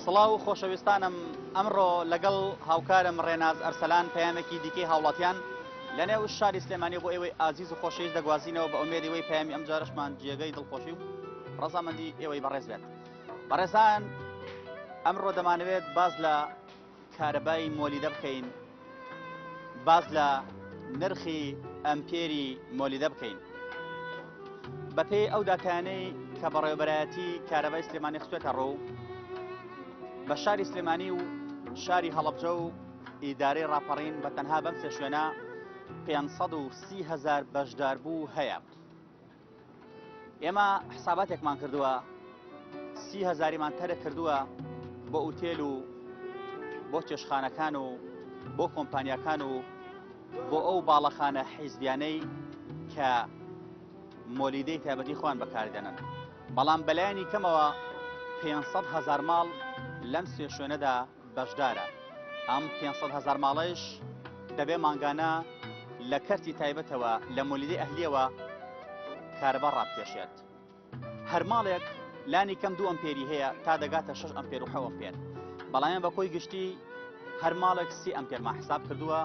سڵاو خۆشەویستانم ئەمڕۆ لەگەڵ هاوکارم ڕێناز ئەرسەلان پەیامێکی دیکەی هاوڵاتیان لە نێو شاری سلێمانی بۆ ئێوەی ئازیز و خۆشەویست دەگوازینەوە بە ئومێدی وەی پەیامی ئەم جارەشمان جێگەی دڵخۆشی و ڕەزامەندی ئێوەی بەڕێز بێت بەڕێزان ئەمڕۆ دەمانەوێت باز لە کارەبای مۆلیدە بکەین باس لە نرخی ئەمپێری مۆلیدە بکەین. بەپێی ئەو داتایانەی کە بەڕێوەبەرایەتی کارەبای سلێمانی خستوێتە ڕوو بە شاری سلێمانی و شاری هەڵەبجە و ئیدارەی ڕاپەڕین بە تەنها بەم سێ شوێنە 530 هەزار بەشداربوو هەیە. ئێمە حساباتێکمان کردووە سی هەزاریمان تەرک کردووە بۆ ئوتێل و بۆ چێشخانەکان و بۆ کۆمپانیاکان و بۆ ئەو باڵەخانە حیزبیانەی کە مۆلیدەی تایبەتی خۆیان بەکاردێنن بەڵام بەلایەنی کەمەوە 500 هەزار ماڵ لەم سێ شوێنەدا بەشدارە. ئەم 500 هەزار ماڵەیش دەبێ مانگانە لە کەرتی تایبەتەوە لە مۆلیدەی ئەهلیەوە کارەبا ڕابکێشێت. هەر ماڵێک لانی کەم دوو ئەمپێری هەیە تا دەگاتە 6 ئەمپێر و حەو ئەمپێر. بەڵام بە کۆی گشتی هەر ماڵێک سی ئەمپێرمان حساب کردووە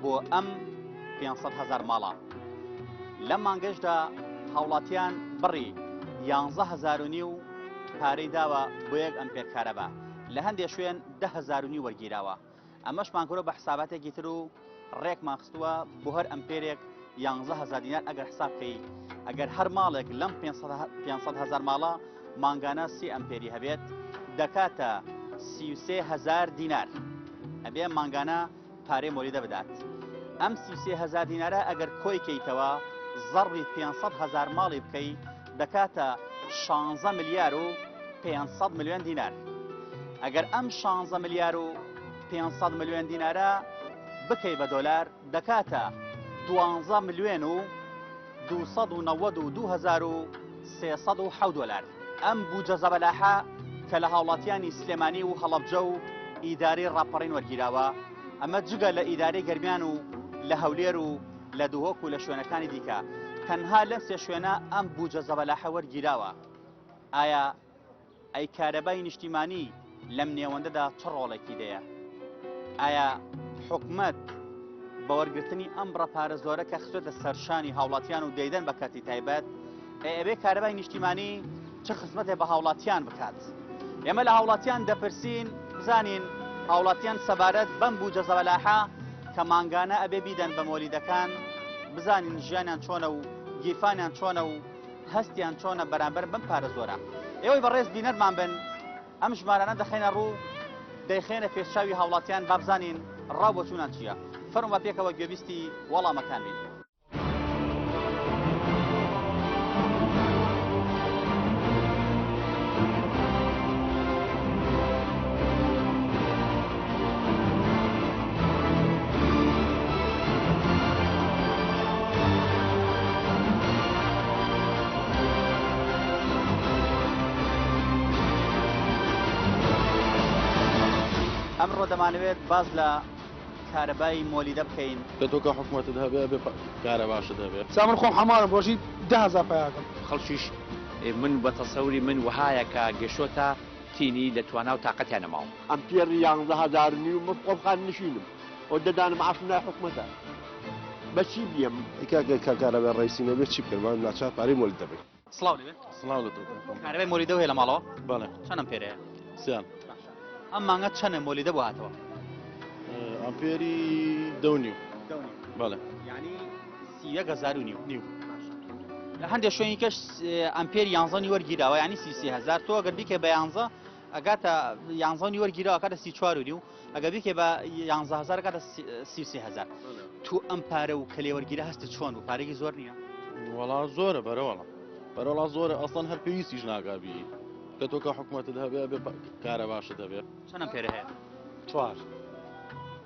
بۆ ئەم 500 هەزار ماڵە. لەم مانگەشدا هاوڵاتیان بڕی یانزە هەزار و نیو پارەی داوە بۆ یەک ئەمپێر کارەبا. لە هەندێ شوێن 10,000 و نیو وەرگیراوە ئەمەشمان کردوە بە حساباتێکی تر و ڕێکمان خستووە بۆ هەر ئەمپێرێک 11 هەزار دینار ئەگەر حساب بکەی ئەگەر هەر ماڵێک لەم 500 هەزار ماڵە مانگانە سی ئەمپێری هەبێت دەکاتە 33 هەزار دینار ئەبێ مانگانە پارەی مۆلیدە بدات. ئەم 33 هەزار دینارە ئەگەر کۆی کەیتەوە زەڕبی 500 هەزار ماڵی بکەی دەکاتە 16 ملیار و 500 ملیۆن دینار. ئەگەر ئەم 16 ملیار و 500 ملیۆن دینارە بکەی بە دۆلار دەکاتە 12 ملیۆن و 292,307 دۆلار. ئەم بوجە زەبەلاحە کە لە هاوڵاتیانی سلێمانی و هەڵەبجە و ئیدارەی ڕاپەڕین وەرگیراوە، ئەمە جگە لە ئیدارەی گەرمیان و لە هەولێر و لە دهۆک و لە شوێنەکانی دیکە، تەنها لەم سێ شوێنە ئەم بوجە زەبەلاحە وەرگیراوە. ئایا ئەی کارەبای نیشتیمانی لەم نێوەندەدا چ ڕۆڵێکی دەیە؟ ئایا حکومەت بە وەرگرتنی ئەم بڕە پارە زۆرە کە خستۆتە سەرشانی هاوڵاتیان و دەیدەن بە کەرتی تایبەت، ئەی ئەبێ کارەبای نیشتیمانی چ خزمەتێ بە هاوڵاتیان بکات؟ ئێمە لە هاوڵاتیان دەپرسین بزانین هاوڵاتیان سەبارەت بەم بوجە زەبەلاحە کە مانگانە ئەبێ بیدەن بە مۆلیدەکان بزانین ژیانیان چۆنە و گیرفانیان چۆنە و هەستیان چۆنە بەرامبەر بەم پارە زۆرە. ئێوەی بەڕێز بینەرمان بن ئەم ژمارانە دەخەینە ڕوو دەیخەینە پێشچاوی هاوڵاتیان با بزانین ڕاو بۆچوونان چییە. فەرموو با پێکەوە گوێبیستی وەڵامەکان بین. ئەمڕۆ دەمانەوێت باس لە کارەبای مۆلیدە بکەین. کە تۆ کە حکومەتت هەبێ ئەبێ کارەباشت هەبێ. جا من خۆم حەماڵم ڕۆژی 10,000 پەیاکەم. خەڵکیش من بە تەسەوری من وەهایە کە گەشتۆتە تینی لە توانا و تاقەتیان نەماوە. ئەمپێر یانزە هەزار و نیو من خۆم خانەنشینم و دە دانە معاشم لای حکومەتە بە چی بیەم؟ ئەی کاکە کە کارەبای ڕەئیسی نەبێ چی بکەن ما ناچار پارەی مۆلید دەبەین. سڵاو لێ بێت. سڵاو لە تۆ کاکە. کارەبای مۆلیدەو هەیە لە ماڵەوە؟ بەڵێ. چەند ئەمپێرەیە؟ سیان. باشە ئەم مانگە چەنە مۆلیدە بۆ هاتەوە؟ ئەمپێری دە و نیو. دە و نیو. بەڵێ. یانی 31 هەزار و نیو. نیو. باشە لە هەندێک شوێنی کەش ئەمپێر یانزە نیو وەرگیراوە یانی 33 هەزار تۆ ئەگەر بیکەی بە یانزە ئەگاتە یانزە و نیو وەرگیراوە ئەکاتە 34 و نیو ئەگەر بیکەی بە یانزە هەزار ئەکاتە 33 هەزار تۆ ئەم پارە و کە لێ وەرگیرا هەستت چۆن بوو پارێکی زۆر نییە؟ وەڵا زۆرە بەرەوەڵا بەرەوەڵا زۆرە ئەسڵەن هەر پێویستیش ناکا بی کە تۆ کە حکومەتت هەبێ ئەبێ کارەباشت هەبێ. چەند ئەمپێرە هەیە؟ چوار.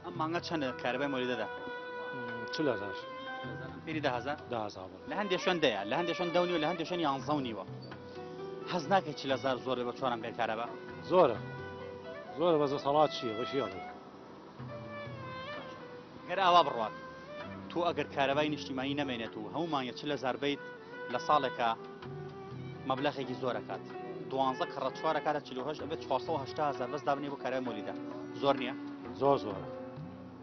ئەم مانگە چەند کارەبای مۆلیدە دا؟ 40 هەزار. ئەمپێری 10,000؟ 10,000 بەڵێ. لە هەندێ شوێن دەیە لە هەندێ شوێن دە و نیوە لە هەندێ شوێن یانزە و نیوە. هەست ناکەی 40 هەزار زۆر بێ بە چوار ئەمپێر کارەبا؟ زۆرە زۆرە بەس دەسەڵات چییە بە چی ئەڵێی؟ گەر ئاوا بڕوات تۆ ئەگەر کارەبای نیشتیمانی نەمێنێت و هەموو مانگێ 40 هەزار بیت لە ساڵێکا مەبلەغێکی زۆر ئەکات. دوانزە کەڕە چوار ئەکاتە 48 ئەبێت 480 هەزار بەس دابنێ بۆ کارەبای مۆلیدە زۆر نییە؟ زۆر زۆرە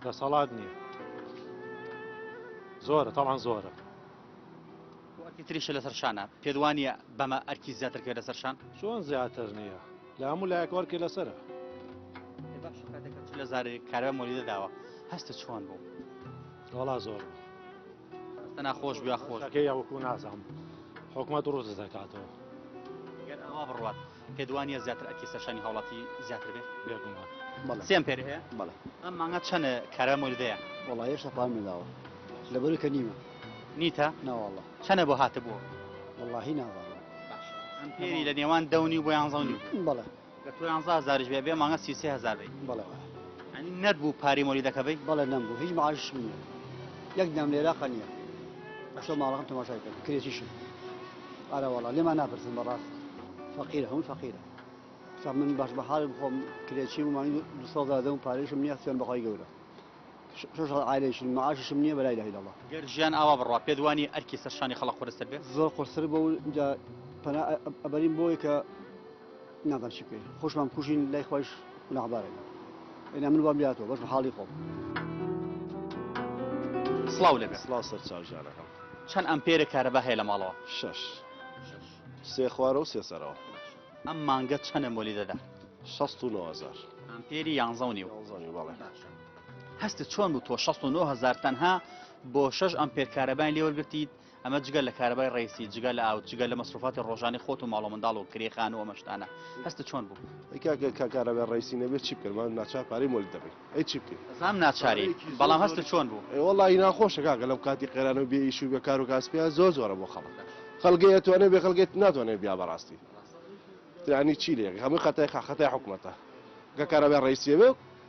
دەسەڵات نییە زۆرە تەڵان زۆرە. ئەرکی تریشە لەسەر شانە پێت وانییە بەمە ئەرکی زیاتر کە لەسەر شان؟ چۆن زیاتر نییە لە هەموو لایەک ئەرکی لەسەرە. باشە کاتێک کە 40 هەزار کارەبای مۆلیدە داوە هەستت چۆن بوو؟ وەڵا زۆر بوو. هەستە ناخۆش بوو یا خۆش؟ کەی وەکو نازانم حکومەت ڕووت دەکاتەوە. گەر ئاوا بڕوات پێت وانییە زیاتر ئەرکی سەرشانی هاوڵاتی زیاتر بێ؟ بێگومان. بەڵێ. سێ ئەمپێر هەیە؟ بەڵێ. ئەم مانگە چەند کارەبای مۆلیدەیە؟ وەڵا هێشتا پارەم نەداوە لەبەرئەوەی کە نیمە. نیتە؟ ناوەڵا. چەنە بۆ هاتبوو؟ وەڵاهی نازانم. باشە ئەمپێری لە نێوان دە و نیو بۆ یانزە و نیو بوو. بەڵێ. گەر تۆ یانزە هەزاریش بێ بێ مانگە 33 هەزار بی. بەڵێ وایە. یانی نەتبوو پارەی مۆلیدەکە بی؟ بەڵێ نەمبوو هیچ معاششم نییە یەک دینارم لە عێراقا نییە ئەشۆ ماڵەکەم تەماشای کەن کرێچیشم ئارە وەڵا لێمان ناپرسن بەڕاست فەقیرە هەمووی فەقیرە سا من باش بە حاڵی بخۆم کرێچیم و مانگی 200 هەزار دەم و پارەیشم نییە سوێن بەخوای گەورە شەش عایلەیشم معاشیشم نییە بەلا ئیلە الا اللە. گەر ژیان ئاوا بڕوا پێت وانیە ئەرکی سەر شانی خەڵک قورستر بێ؟ زۆر قورستر بۆ ئینجا پەنا ئەبەرین بۆی کە نازانم چی بکەین خۆشمان بکوژین لای خوایش گوناحبارەکەن ئێنا من وام لاتەوە بەس بە حاڵی خۆم. سڵاو لێبێ. سڵاو سەرچاو گیانەکەم. چەند ئەمپێرێ کارەبا هەیە لە ماڵەوە؟ شەش. سێ خوارەوە و سێ سەرەوە. ئەم مانگە چەنە مۆلیدە دا؟ 69 هەزار. ئەمپێری یانزە و نیو. یانزە و نیو بەڵێ. باشە هەستت چۆن بوو تۆ 69 هەزار تەنها بۆ شەش ئەمپێر کارەبای لێ وەرگرتیت ئەمە جگە لە کارەبای ڕیسی جگە لە ئاو جگە لە مەسروفاتی ڕۆژانی خۆت و ماڵ و منداڵ و کرێ خانوو ئەمە شتانە هەستت چۆن بوو؟ ئەی کاکە کە کارەبای ڕیسی نەبێت چی بکەن ما ناچار پارەی مۆلید دەبەین ئەی چی بکەین؟ ئەزانم ناچاری بەڵام هەستت چۆن بوو؟ ئەی وەڵڵاهی ناخۆشە کاکە لەم کاتی قەیرانە و بێ ئیش و بێ کار و کاسپیە زۆر زۆرە بۆ خەڵک خەڵکەی ئەتوانێ بێ خەڵکەی ناتوانێ بیا بەڕاستی یانی چی لێ هەمووی خەتای خەتای حکومەتە کە کارەبای ڕیسیە بێ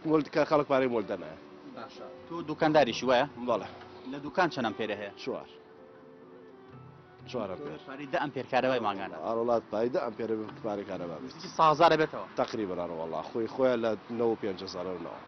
مۆلد کە خەڵک پارەی مۆلد دەنایە. باشە تۆ دوکانداریشی وایە؟ بەڵێ. لە دوکان چەند ئەمپێرە هەیە؟ چوار. چوار ئەمپێر. پارەی دە ئەمپێر کارەبای مانگانە. ئاڕۆڵات پارەی دە ئەمپێرە پارەی کارەبا بێت. نزیکی سە هەزار ئەبێتەوە. تەقریبەن ئاڕۆڵا خۆی خۆیان لە 95 هەزارەوە نەوە.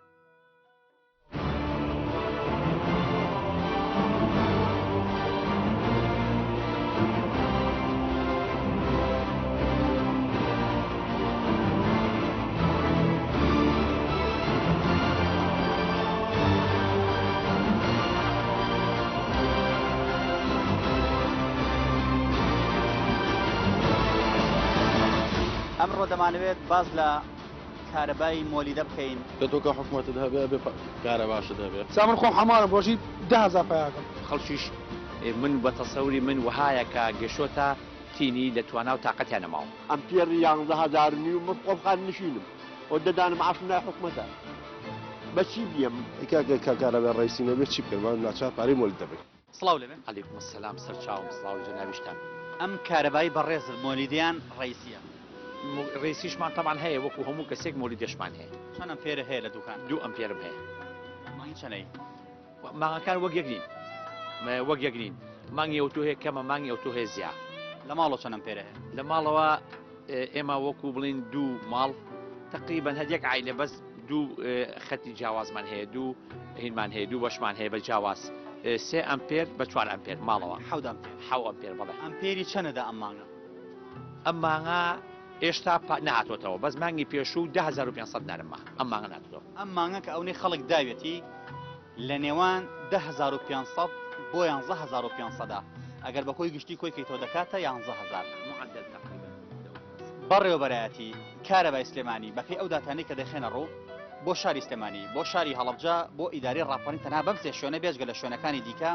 ئەمڕۆ دەمانەوێت باس لە کارەبای مۆلیدە بکەین. کە تۆ کە حکومەتت هەبێ ئەبێ کارەباشت هەبێ. جا من خۆم حەمارم ڕۆژی 10 هەزار پەیاکەم. خەڵکیش من بە تەسەوری من وەهایە کە گەشۆتە تینی لە توانا و تاقەتیان نەماوە. ئەمپێر 11 هەزار و نیو من خۆم خانەنشینم و دە دانە معاشم لای حکومەتە بە چی بیەم؟ ئەی کاکە کە کارەبای ڕیسی نەبێ چی بکەن ما ناچار پارەی مۆلید دەبەین. سڵاو لێبێ. علیکم السلام سەرچاوم سڵاو لە جەنابیشتان. ئەم کارەبای بەڕێزت مۆلیدەیان ڕەیسیە؟ ڕیسیشمان تەبعەن هەیە وەکو هەموو کەسێک مۆلیدەشمان هەیە. چەند ئەمپێرە هەیە لە دوکان؟ دوو ئەمپێرم هەیە. مانگی چەنەی؟ مانگەکان وەک یەک نین وەک یەک نین مانگی ئەو تۆ هەیە کەمە مانگی ئەو تۆ هەیە زیا. لە ماڵەوە چەند ئەمپێرە هەیە؟ لە ماڵەوە ئێمە وەکو بڵین دوو ماڵ تقریبا هەر یەک عایلە بەس دوو خەتی جیاوازمان هەیە دوو هینمان هەیە دوو بەشمان هەیە بە جیاواز سێ ئەمپێر بە چوار ئەمپێر ماڵەوە حەوت ئەمپێر حەو ئەمپێر بەڵێ. ئەمپێری چەنەدا ئەم مانگە؟ ئەم مانگە ئێشتا نەهاتۆتەوە بەس مانگی پێشوو 10,500 دینارم ما ئەم مانگە ناتۆتەوە. ئەم مانگە کە ئەونەی خەڵک داوێتی لە نێوان 10,500 بۆ 11,500 ئەگەر بە کۆی گشتی کۆی کەیتەوە دەکاتە 11,000. معدل تقریبا. بەڕێوەبەرایەتی کارەبای سلێمانی بەپێی ئەو داتانەی کە دەخێنە ڕوو بۆ شاری سلێمانی بۆ شاری هەڵەبجە بۆ ئیدارەی ڕاپەڕین تەنها بەم سێ شوێنە بێجگە لە شوێنەکانی دیکە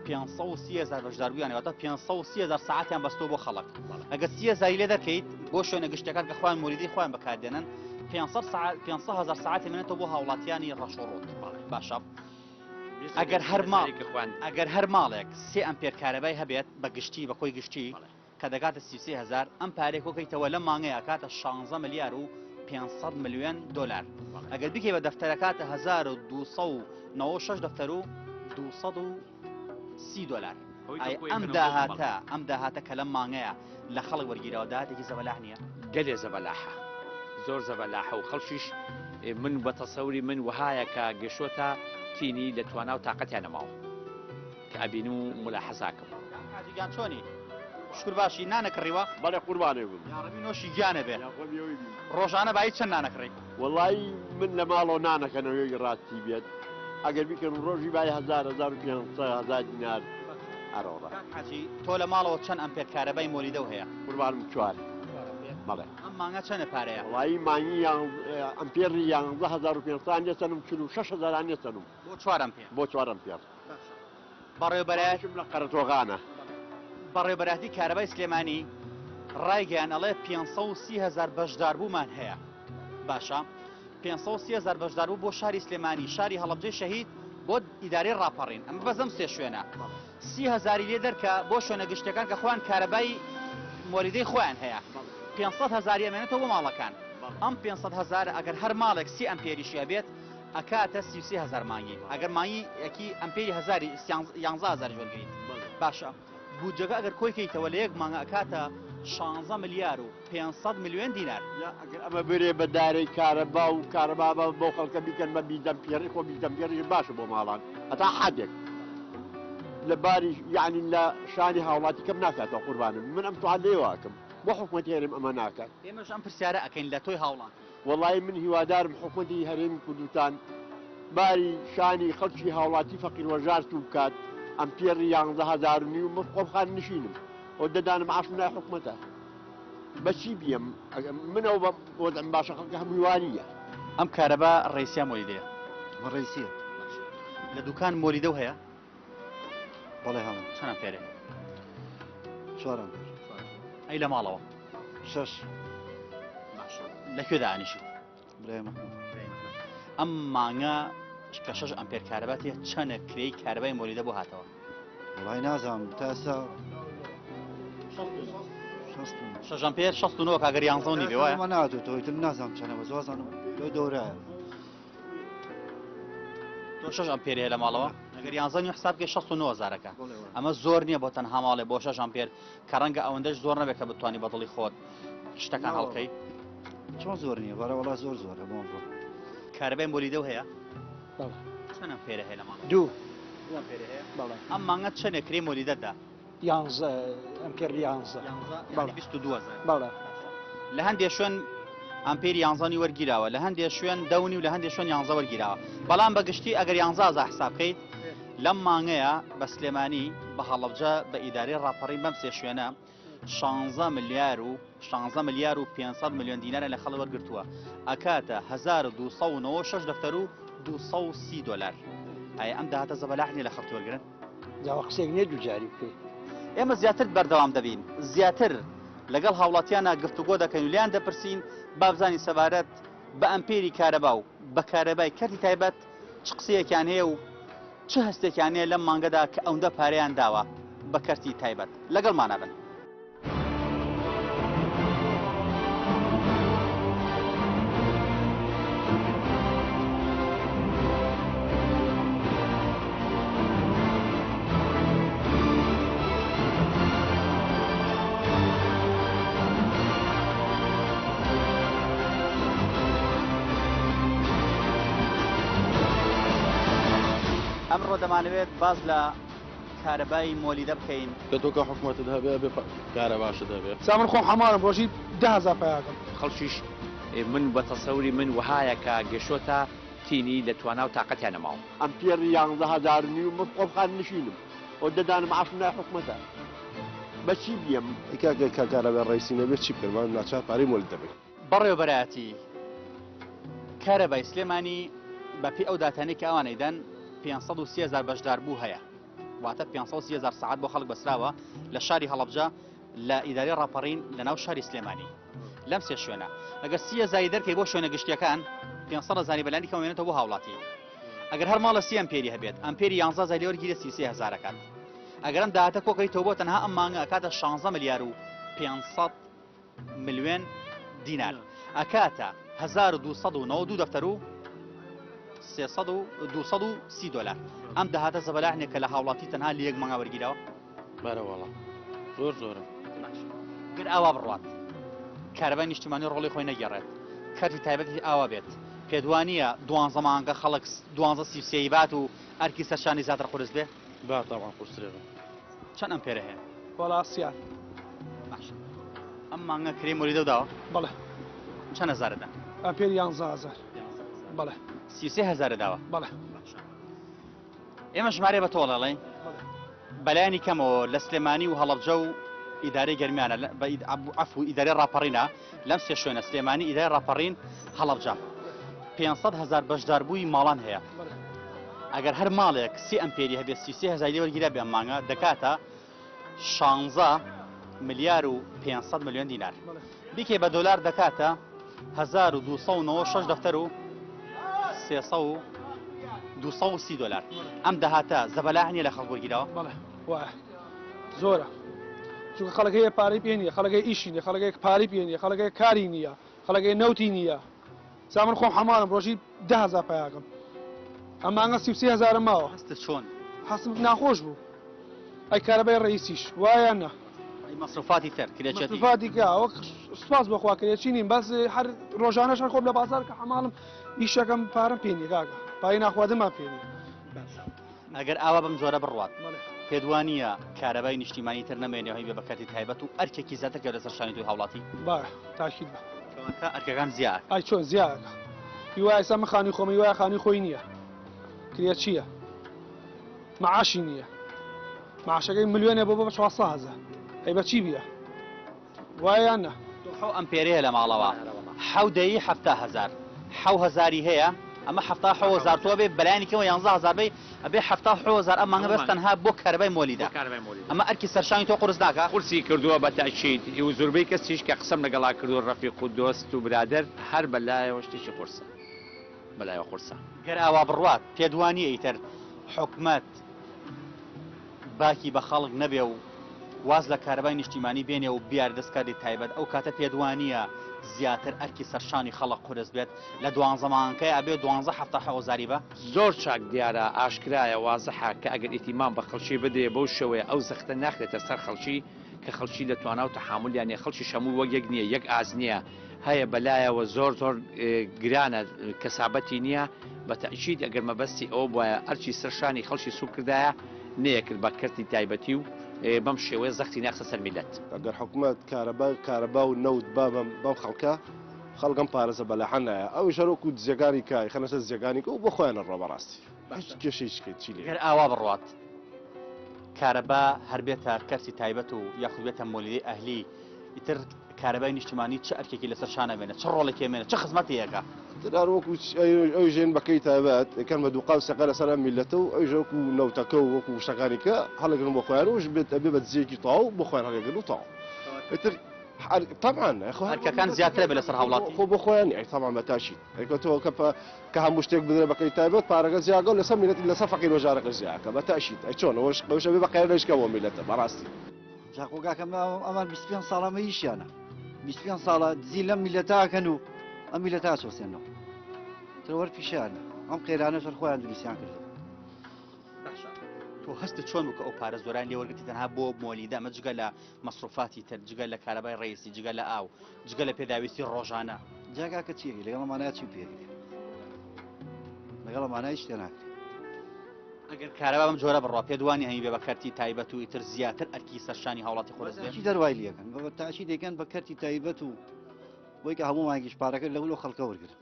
530 هەزار بەشداربوویان واتە 530 هەزار ساعەتیان بەستەوە بۆ خەڵک ئەگەر 30 هەزاری لێ دەرکەیت بۆ شوێنە گشتەکان کە خۆیان مۆلیدەی خۆیان بەکاردێنن 500 ساعت 500 هەزار ساعەتی منێتەوە بۆ هاوڵاتیانی ڕەش و ڕووت باشە ئەگەر هەر ماڵ ئەگەر هەر ماڵێک سێ ئەمپێر کارەبای هەبێت بە گشتی بە کۆی گشتی کە دەگاتە 33 هەزار ئەم پارەیە کۆکەیتەوە لەم مانگەیە ئەکاتە 16 ملیار و 500 ملیۆن دۆلار ئەگەر بیکەی بە دەفتەرەکاتە 1296 دەفتەر و 230 دۆلار ئای ئەم داهاتە ئەم داهاتە کە لەم مانگەیە لە خەڵک وەرگیراوە داهاتێکی زەبەلاح نییە؟ گەلێ زەبەلاحە زۆر زەبەلاحە و خەڵکیش من بە تەسەوری من وەهایە کە گەشۆتە تینی لە توانا و تاقەتیان نەماوە کە ئەبینم و ملاحەزاکەم. حاجی گیان چۆنی؟ شکر باشی نانە کڕیوە؟ بەڵێ قوربانێ بم. یاڕەبی نۆشی گیانە بێ. یاخۆم یەوەی بیم. ڕۆژانە بایی چەند نانە کڕی؟ وەڵایی من لە ماڵەوە نانەکەنەوە یەوی ڕاستی بێت ئەگەر بیکەم ڕۆژی بای هەزار 1500 هەزار دینار ئەرۆڕە. کاک حاجی تۆ لە ماڵەوە چەند ئەمپێر کارەبای مۆلیدەو هەیە؟ قوربانم چوار. بەڵێ. ئەم مانگە چەنە پارەیە؟ وەڵایی مانگی ئەمپێڕی 11500 لێ سەنم 46 هەزاران لێ سەنم. بۆ چوار ئەمپێر؟ بۆ چوار ئەمپێر. بەڕێوەبەرایەتیم لە قەرەتۆغانە. بەڕێوەبەرایەتی کارەبای سلێمانی ڕایگەیان ئەڵێ 530 هەزار بەشداربوومان هەیە. باشە 530 هەزار بەشداربوو بۆ شاری سلێمانی، شاری هەڵەبجەی شەهید، بۆ ئیدارەی ڕاپەڕین. ئەمە بەس ئەم سێ شوێنە. 30 هەزاری لێ دەرکە بۆ شوێنە گشتیەکان کە خۆیان کارەبای مۆلیدەی خۆیان هەیە. 500 هەزاری ئەمێنێتەوە بۆ ماڵەکان. ئەم 500 هەزارە ئەگەر هەر ماڵێک 30 ئەمپێریشی هەبێت ئەکاتە 33 هەزار مانگی. ئەگەر مانگی یەکی ئەمپێری هەزاری یانزە هەزاریش وەرگریت. باشە بودجەکە ئەگەر کۆی کەیتەوە لە یەک مانگە ئەکاتە 16 ملیار و 500 ملیۆن دینار. یا ئەگەر ئەمە برێ بە دارەی کارەبا و کارەبا بە بۆ خەڵکە بیکەن بە بیست ئەمپێری، خۆ بیست ئەمپێریش باشە بۆ ماڵان هەتا حدێک لە باری یعنی لە شانی هاوڵاتی کەم ناکاتەوە قوربانم. من ئەم سوال لێواکەم بۆ حکومەتی هەرێم ئەمە ناکات. ئێمەش ئەم پرسیارە ئەکەین لە تۆی هاوڵاتی. وەڵی من هیوادارم حکومەتی هەرێمی کوردستان باری شانی خەڵکی هاوڵاتی فەقیر وەژار سوو بکات. ئەمپێڕی 11 هەزار و نیو من خۆم خانەنشینم ئەو دەدانم عاشم لای حکومەتە. بە چی بیەم من ئەو وەزعم باشە خەڵکە هەمووی وانییە. ئەم کارەبا ڕێسیا مۆلیدەیە؟ ڕێسیە. لە دوکان مۆلیدەو هەیە؟ بەڵێ هەموو. چەند ئەمپێرێ؟ چوار ئەمپێر. ئەی لە ماڵەوە؟ شەش. باشە لەکوێ دانیشی؟ برایم ئەحمەد. ئەم مانگە کە شەش ئەمپێر کارەبا تێ چەنە کرێی کارەبای مۆلیدە بۆ هاتەوە؟ وەڵای نازانم تا ئێستا شەش ئەمپێر 69 کاگەر یانزە و نیوێ وایە؟ ئەمە نهاتووەتەوە ئیتر نازانم چەنە بەس وازانم لەو دەورایە. تۆ شەش ئەمپێر هەیە لە ماڵەوە؟ ئەگەر یانزە نیو حساب بکەی 69 هەزارەکە. ئەمە زۆر نییە بۆ تەنها ماڵێ بۆ شەش ئەمپێر کە ڕەنگە ئەوەندەش زۆر نەبێت کە بتوانی بەدڵی خۆت شتەکان هەڵکەی. چۆن زۆر نییە؟ بەڕێ وەڵا زۆر زۆرە بۆ ئەمڕۆ. کارەبای مۆلیدەو هەیە؟ بەڵێ. چەند ئەمپێرە هەیە لە ماڵەوە؟ دوو. دوو ئەمپێرە هەیە؟ بەڵێ. ئەم مانگە چەندێ کرێی مۆلیدەت دا؟ یانزە ئەمپێر یانزە. یانزە یعنی 22 هەزار. بەڵێ. لە هەندێ شوێن ئەمپێری یانزەنی وەرگیراوە، لە هەندێ شوێن دەونی و لە هەندێ شوێن یانزە وەرگیراوە. بەڵام بەگشتی ئەگەر یانزە هەزار حساب بکەیت لەم مانگەیە بە سلێمانی، بە هەڵەبجە، بە ئیدارەی ڕاپەڕین بەم سێ شوێنە 16 ملیار و 16 ملیار و 500 ملیۆن دینارە لە خەڵک وەرگرتووە. ئەکاتە 1296 دەفتەر و 230 دۆلار. ئایا ئەم داهاتە زەبەلاح نییە لە خەڵکی وەرگرن؟ جاوە قسێک نییە دوو جاری بکەیت. ئێمە زیاتر بەردەوام دەبین، زیاتر لەگەڵ هاوڵاتیانە گفتوگۆ دەکەین و لیان دەپرسین بابزانی سەبارەت بە ئەمپێری کارەبا و بە کارەبای کەرتی تایبەت چ قسەیەکیان هەیە و چ هەستێکیان هەیە لەم مانگەدا کە ئەوەندە پارەیان داوە بە کەرتی تایبەت. لەگەڵمانە بن. ئەمڕۆ دەمانەوێت باز لە کارەبای مۆلیدە بکەین. کە تۆ کە حکومەتت هەبێ ئەبێ کارەباشت هەبێ. سا من خۆم حەمارم ڕۆژی 10 هەزار پەیاکەم. خەڵکیش من بە تەسەوری من وەهایە کە گەشتۆتە تینی لە توانا و تاقەتیان نەماوە. ئەمپێڕی 11 هەزار و نیو من خۆم خانەنشینم ئەو دەدانم عاشم لای حکومەتە. بە چی بیەم؟ کاکە کە کارەبای ڕئیسی نەبێت چی بکەن؟ ناچار پارەی مۆلید دەبێت. بەڕێوەبەرایەتی کارەبای سلێمانی بەپێی ئەو داتانەی کە ئەوان ئەیدەن 530 هەزار بەشداربوو هەیە، واتە 530 هەزار سەعات بۆ خەڵک بەسراوە لە شاری هەڵەبجە، لە ئیدارەی ڕاپەڕین، لە ناو شاری سلێمانی لەم سێ شوێنە. ئەگەر 30 هەزاری دەرکەی بۆ شوێنە گشتیەکان 500 هەزاری بەلانی کەم ئەمێنێتەوە بۆ هاوڵاتی. ئەگەر هەر ماڵە سی ئەمپێری هەبێت ئەمپێری 11 هەزاری وەرگیرە 33 هەزارەکات. ئەگەر ئەم داهاتە کۆکەیتەوە بۆ تەنها ئەم مانگە ئەکاتە 16 ملیار و 500 ملیۆن دینار، ئەکاتە 1292 دەفتەر و 230 دۆلار. ئەم داهاتە زەبەلاح نییە کە لە هاوڵاتی تەنها لە یەک مانگا وەرگیراوە؟ بەرە وەڵا زۆر زۆرە. گەر ئاوا بڕوات کارەبای نیشتیمانی ڕۆڵی خۆی نەگێڕێت، کەرتی تایبەتی ئاوا بێت، پێدوانیە دوانزە مانگە خەڵک دوانزە سی و سێی بات و ئەرکی سەرشانی زیاتر قورس بێ؟ با تاوان قورسرێ بێ. چەند ئەمپێرە هەیە؟ وەڵا سیار. ئەم مانگە کرێی مۆلیدە و داوە؟ بەڵێ. چەند هەزارە دا؟ ئەمپێر یانزە هەزار. بەڵێ. 33 هەزارە داوە؟ بەڵێ. ئێمە ژمارەی بە تۆ ئەڵێین بەلایەنی کەمەوە لە سلێمانی و هەڵەبجە و ئیدارەی گەرمیانە عەفو ئیدارەی ڕاپەڕینە لەم سێ شوێنە سلێمانی ئیدارەی ڕاپەڕین هەڵەبجە 500 هەزار بەشداربووی ماڵان هەیە ئەگەر هەر ماڵێک سێ ئەمپێری هەبێت 33 هەزاری لێ وەرگیرا بێ ئەم مانگە دەکاتە شانزە ملیار و 500 ملیۆن دینار بیکەی بە دۆلار دەکاتە 1296 دەفتەر و 230 دۆلار ئەم داهاتە زەبەلاح نییە لە خەڵک وەرگیراوە؟ بەڵێ وایە زۆرە چونکە خەڵک هەیە پارەی پێ نییە خەڵک هەیە ئیشی نییە خەڵک هەیە پارەی پێ نییە خەڵک هەیە کاری نییە خەڵک هەیە نەوتی نییە سا من خۆم حەماڵم ڕۆژی 10000 پیاکەم ئەم مانگە 33 هەزارم ماوە هەستت چۆن؟ هەستم ناخۆش بوو ئەی کارەبای ڕئیسیش وایە یان نا؟ ئەی مەسروفاتی تر کرێچێتی؟ مەسروفاتی کە وەک سوپاس بۆ خوا کرێچی نیم بەس هەر ڕۆژانەش هەر خۆم لە بازاڕ کە حەماڵم ئیشەکەم پارەم پێ نییە کاکە پارەی ناخواردنمان پێ نییە. ئەگەر ئاوا بەم جۆرە بڕوات پێت وا نییە کارەبای نیشتیمانی تر نەمێنێ و هەیبێ بە کەرتی تایبەت و ئەرکێکی زیاتر کەوێتە سەر شانی تۆی هاوڵاتی؟ با تاکید بە. کەواتە ئەرکەکان زیاد. ئای چۆن زیادەکا هیوایە ئێستا من خانووی خۆم هیوایە خانووی خۆی نییە کرێچییە معاشی نییە معاشەکەی ملیۆنێ بۆ بە 400 هەزار ئەی بە چی بیە وایە یان نا؟ تۆ حەو ئەمپێرەیە لە ماڵەوە حەو دەیی 70 هەزار حەو هەزاری هەیە ئەمە حەفتا حەو هەزار تۆ ئەبێ بەلایەنی کەمەوە یانزە هەزار بەی ئەبێ حەفتا حەو هەزار ئەم مانگە بەس تەنها بۆ کارەبای مۆلیدە ئەمە ئەرکی سەرشانی تۆ قورس ناکا؟ قورسی کردووە بە تەئکید و زوربەی کەسیش کە قسەم لەگەڵا کردووە ڕەفیق و دۆست و برادەر هەر بەلایەوە شتێکی قورسە. بەلایەوە قورسە. گەر ئاوا بڕوات پێت وا نییە ئیتر حکومەت باکی بە خەڵک نەبێ و واز لە کارەبای نیشتیمانی بێنێ و بیار دەست کەرتی تایبەت ئەو کاتە پێت وا نییە زیاتر ئەرکی سەرشانی خەڵک قورس بێت لە دوانزە مانگەکەی ئەبێ دوانزە حەفتا حەوزاری بە زۆر چاک دیارە ئاشکرایە وازحە کە ئەگەر ئیهتیمام بە خەڵکی بدرێ بەو شێوەیە ئەو زەختە ناخرێتە سەر خەڵکی کە خەڵکی لە توانا و تەحامولیان نیە خەڵکیش هەموو وەک یەک نیە یەک ئاست نیە هەیە بەلایەوە زۆر زۆر گرانە کەسابەتی نییە بە تەئکید ئەگەر مەبەستی ئەوە بوایە ئەرکی سەر شانی خەڵکی سوک کردایە نەیەکرد بە کەرتی تایبەتی و بەم شێوەیە زەختی ناخستە سەر میللەت. ئەگەر حکومەت کارەبا کارەبا و نەوت با بەم بەم خەڵکە خەڵک ئەم پارە زەبەلاحە نایە ئەویش هەر وەکو دزەکانی کە ئەیخەنە سەر دزەکانی کە و بۆ خۆیان ئەڕوا بەڕاستی هیچ کێشەی چی لێ گەر ئاوا بڕوات کارەبا هەر بێتە کەرتی تایبەت و یاخود بێتە مۆلیدەی ئەهلی ئیتر کارەبای نیشتیمانی چ ئەرکێکی لەسەر شان ئەمێنێ، چ ڕۆڵێکی ئەمێنێ، چ خزمەتی ئەکا؟ تر هەر وەکو ئەویش ێن بەکەی تایبەت ئەکەن بە دووقاو سەقە لەسەر ئەم میللەتە و ئەویش وەکو نەوتەکە و وەکو شتەکانی کە هەڵەگرن بۆ خۆیان و بێت ئەبێ بە دزیەکی تەواو بۆ خۆیان هەڵەگرن و تەواو ئیتر تەبعەن خۆ ئەرکەکان زیاترە بێ لەسەر هاوڵاتی خۆ بۆ خۆیان ئەی تەبعەن بە تاکید ئەی تۆ کە کە هەموو شتێک بدرێ بە کەی تایبەت پارەکە زیاگە و لەسەر میللەت لەسەر فەقیر وەژارەکە زیاکە بە تاکید ئەی چۆن ئەوەش ئەوش ئەبێ بە قەیرانێکی کە بۆ میللەتە بەڕاستی. جا خۆ کاکە ئەمان 25 ساڵە ئەمە ئیشیانە 25 ساڵە دزی لەم میلەتە ئەکەن و ئەم میلەتە ئەچەوسێنەوە ترەوەر پیشیانە ئەم قەیرانە سەر خۆیان دروستیان کردو. باشە تۆ هەستت چۆن بوو کە ئەو پارە زۆران لێ وەرگرتی تەنها بۆ مۆلیدە ئەمە جگە لە مەسروفاتی تر جگە لە کارەبای ڕئیسی جگە لە ئاو جگە لە پێداویستی ڕۆژانە؟ جا کاکە چیەکی لەگەڵ ئەمانە چی پێکرێ لەگەڵ ئەمانە هیچ شتێ ناکرێ. ئەگەر کارەبا بەم جۆرە بڕوا پێت وانی هەنی بێ بە کەرتی تایبەت و ئیتر زیاتر ئەرکی سەرشانی هاوڵاتی قورس بێ؟ چی دەروای لەکەن بە تاچی دەکەن بە کەرتی تایبەت و بۆی کە هەموو مانگیش پارەکە لەو خەڵکە وەرگرن.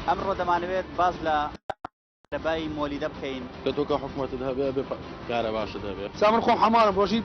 ئەمڕۆ دەمانەوێت باس لە کارەبای مۆلیدە بکەین. کە تۆ کە حکومەتت هەبێ ئەبێ کارەباشت هەبێ. سا من خۆم حەماڵم ڕۆژی.